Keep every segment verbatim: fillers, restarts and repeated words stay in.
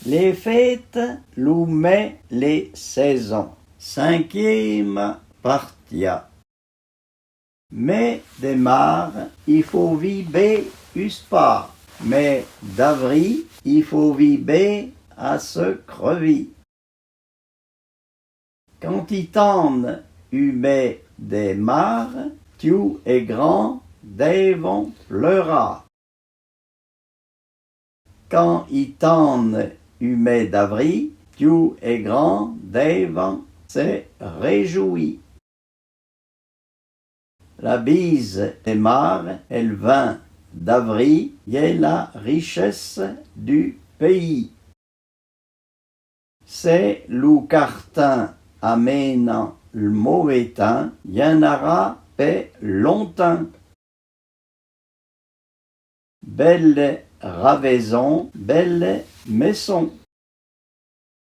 Lé féte, lou mê, lé sêzon. Sinkyéma partia. Mê dè mar, i fô vibé u spâ. Mê d'avri, i fô vibé a se krevî. Kan i tâne u mê dè mar, tyou é gran dèvon pleurâ. Kan i tâne u mê d'avri, tyou é gran dèvon se réjouî. La bize dè mar, el vin d'avri, y è la richèse du pèyi. Sè lou kartin amèna le môvé tin, y in ara pè lontin. Bèle ravèzon, bèle mèson.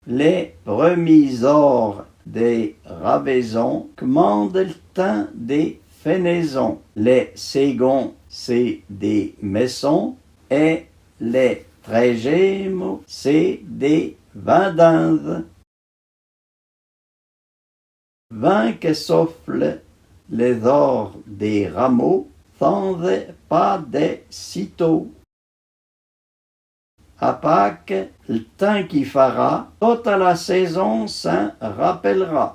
Lé premî zor dè ravèzon kmande le tin dè fènèzon. Lé sègon sè dè mèson, è lé trèjémo sè dè vindinze. Vin ke sofle lé zor dè ramô, sanze pâ dè sitô. A Pâke, le tin k'i fara, tota la sêzon s'in rapèlra.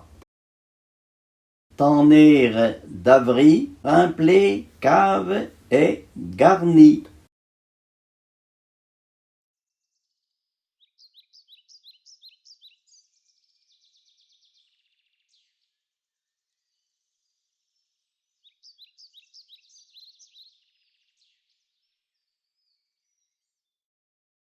Tanére d'avri, rinplé kâve è garni.